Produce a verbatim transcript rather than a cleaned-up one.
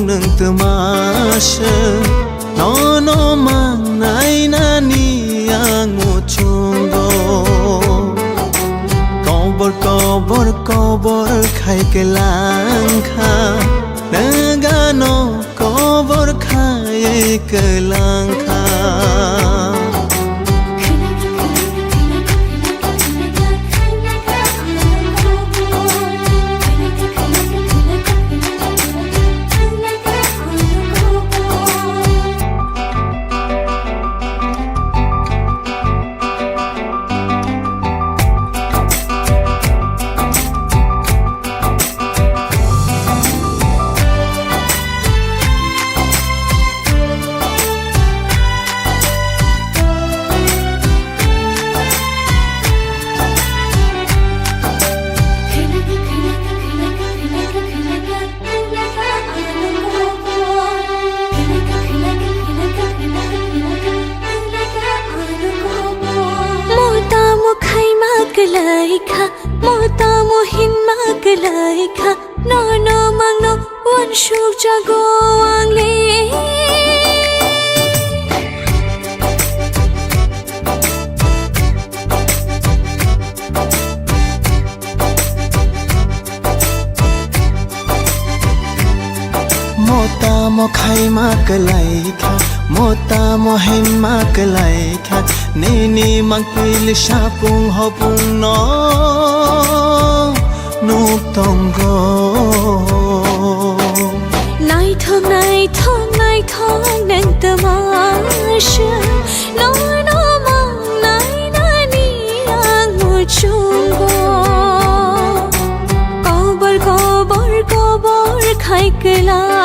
Nwng twma se nono mangnai nani ang muchungo. Kobor kobor kobor khai kwlang kha, nwng ano kobor khai kwlang kha. Mo tamo khaima kwlai kha, mo tamo hinma kwlai kha, nono mangno uansuk jago ang le. Mo tamo khaima kwlai kha, mo tamo hinma kwlai kha, nini mangpili sapung hopung no nuk tongo. Naithok, naithok, naithok, nwng twma se nono mangnai nani ang muchungo. Kobor, kobor, kobor khai kwlai.